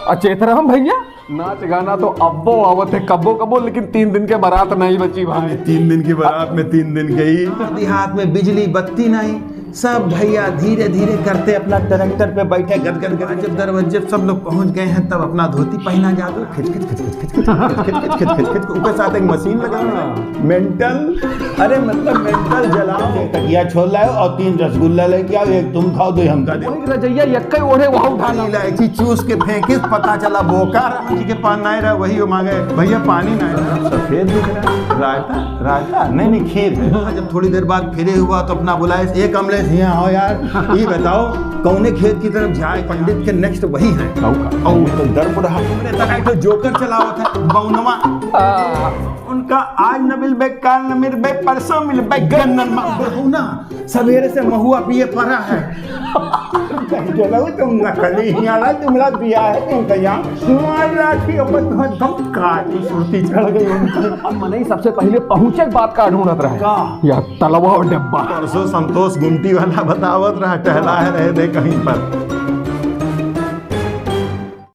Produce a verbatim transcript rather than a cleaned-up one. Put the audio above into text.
अचेत रहम भइया। नाच गाना तो अब्बो आवत है कब्बो कब्बो, लेकिन तीन दिन के बारात नहीं बची भाई। तीन दिन की बारात में तीन दिन के ही। देहात में बिजली बत्ती नहीं, सब भइया धीरे धीरे करते अपना ट्रैक्टर पे बैठे गद गद गद। जब दरवाजे सब लोग पहुंच गए हैं, तब अपना धोती पहना जादू, खिच खिच खिच खिच खिच खिच खिच खिच खिच खिच खिच, ऊपर साथ एक मशीन लगा है। मेंटल, अरे मतलब मेंटल जलाओ। एक तकिया छोड़ लाओ और तीन रसगुल्ला लेके आओ, एक तुम खाओ, दो हमका दो। वही रजैया यक्के ओढ़े वहाँ उठा ला। इलायची चूस के फेंके, पता चला बोका रहा। जी के पान नहीं रहा, वही वो मांगे, "भैया पानी नहीं रहा।" सफेद दिख रहा है। रायता, रायता? नहीं, नहीं, खीर है। जब थोड़ी देर बाद फिरे हुआ तो अपना बुलाए, "ए कमलेश, यहाँ आओ यार, ये बताओ कौने खेत की तरफ जाए?" पंडित के नेक्स्ट वही है। औ का? औ तो दर्प रहा। अरे तक एक ठो जोकर चलावत है, बौनवा। आ। उनका आज न मिलबे, काल न मिलबे, परसों मिलबे, गन्नन मा। बहू ना, सवेरे से महुआ पिए पड़ा है। चलो तुम नकली ही आला, तुमला दिया है तुम कहिया। मार राखी अपन तुम, तुम काटी सुरती चढ़ गई उनकी। अब मनई सबसे पहिले पहुँचे के बात का ढूंढत रहे। का? या तलवा और डब्बा। परसों संतोष गुमटी वाला बतावत रहा, टहला है रहे दे कहीं पर।